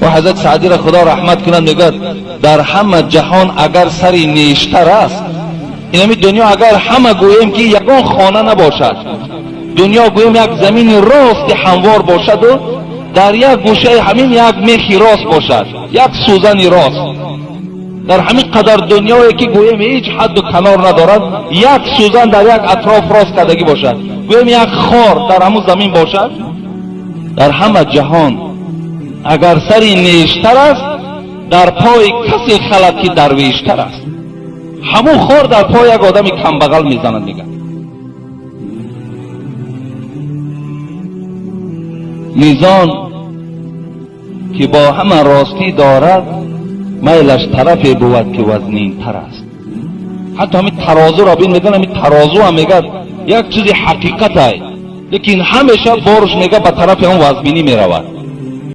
Ва Ҳазрат Саъдиро Худо раҳмат кунад, мегӯяд: дар ҳама ҷаҳон агар сари нештар аст, инами дунё агар ҳама гӯем ки ягон хона набошад, дунё гӯем як замини рости ҳамвор бошаду дар як гӯшаи ҳамин як мехи рост бошад, як сӯзани рост, дар ҳамин қадар дунёе ки гӯем ҳеҷ ҳадду канор надорад, як сӯзан дар як атроф рост кардагӣ бошад, гӯем як хор дар ҳамун замин бошад, дар ҳама ҷаҳон агар сари нештар аст, дар пои касе халад ки дарвештар аст. Ҳамун хор дар пои як одами камбағал мезанад. Мегӯяд: мизон ки бо ҳама ростӣ дорад, майлаш тарафе бувад ки вазнинтар аст. Ҳатто ҳамин тарозуро бин, мегӯяд, ҳамин тарозу ҳам мегӯяд як чизи ҳақиқатай, лекин ҳамеша борш мегӯяд ба тарафи он вазминӣ меравад.